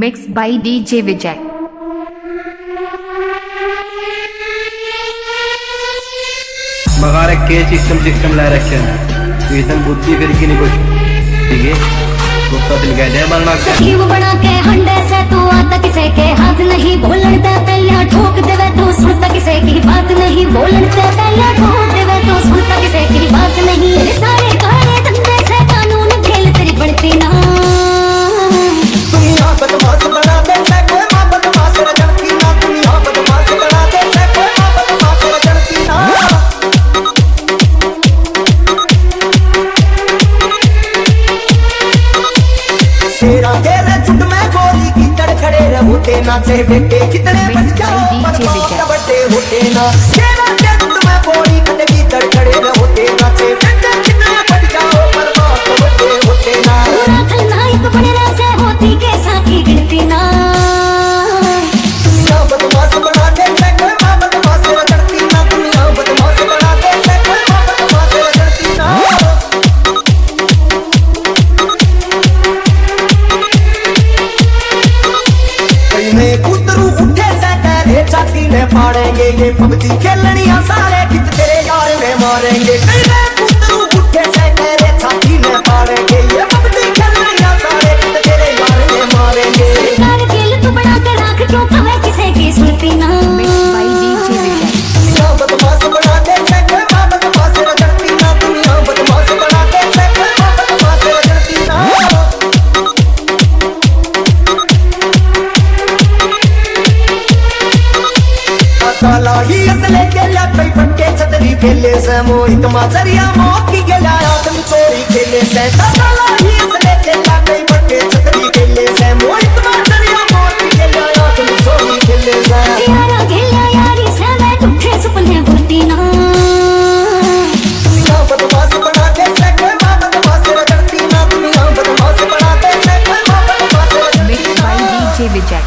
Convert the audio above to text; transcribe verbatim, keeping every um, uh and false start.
Mixed by D J Vijay। मगारे के system system ला रखे हैं, तो इतन बुद्धि फिर की नहीं कुछ। ठीक है, गुस्सा दिल कह दे मरना। स्कीम बना के हंडे से तू आता किसे के हाथ नहीं, बोलन ते पहले ठोक देवे तू, सुनता किसे की बात नहीं, बोलन ते पहले ठोक देवे तू, सुनता किसे की बात नहीं। तेरे सारे काले धंधे से कानून फेल तेरी बनती ना। दुनिया बदमाश बना दे से कोई माँ बदमाश रचनती ना, दुनिया बदमाश बना दे से कोई माँ बदमाश रचनती ना। शेरा तेरे झुंड में गोरी की तड़ खड़े रहो ते नाचे बेटे कितने बज जाओ पर बाप बड़े होते ना। शेरा के झुंड में गोरी कट की तड़ खड़े रहो ते नाचे बेटे कितने बज जाओ पर बाप बड़े होते ना। पूरा खलनायक बन रहा से होती के साथी गिनती ना। दुनिया बदमाश बना दे से कोई माँ बदमाश रचनती ना, दुनिया बदमाश बना दे से कोई माँ बदमाश रचनती ना। कहीं कुतरू उठे से तेरे छाती में फाड़ेंगे, ये पबजी खेलनिया सारे कित तेरे यार में मारेंगे। कहीं कुतरू उठे से तेरे छाती में फाड़ेंगे, ये पबजी खेलनिया सारे कित तेरे यार में मारेंगे। सरकार दिल तू बना के रख, क्यों कहे किसे की सुनती ना। Mixed by D J Vijay। दुनिया बदमाश बना दे से कोई माँ बदमाश रचनती ना, दुनिया बदमाश बना दे से कोई माँ बदमाश रचनती ना। काला ही असले के ला कई पट्टे छतरी खेले से, मोहित माचरिया मौत की गेला आदमी चोरी खेले से। काला ही असले के ला कई पट्टे छतरी खेले से, मोहित माचरिया मौत की गेला आदमी चोरी खेले से। यारा गेला यारी से मैं झूठे सपने बुनती ना। दुनिया बदमाश बना दे से कोई माँ बदमाश रचनती ना, दुनिया बदमाश बना दे से कोई माँ बदमाश रचनती ना। Mixed by D J Vijay।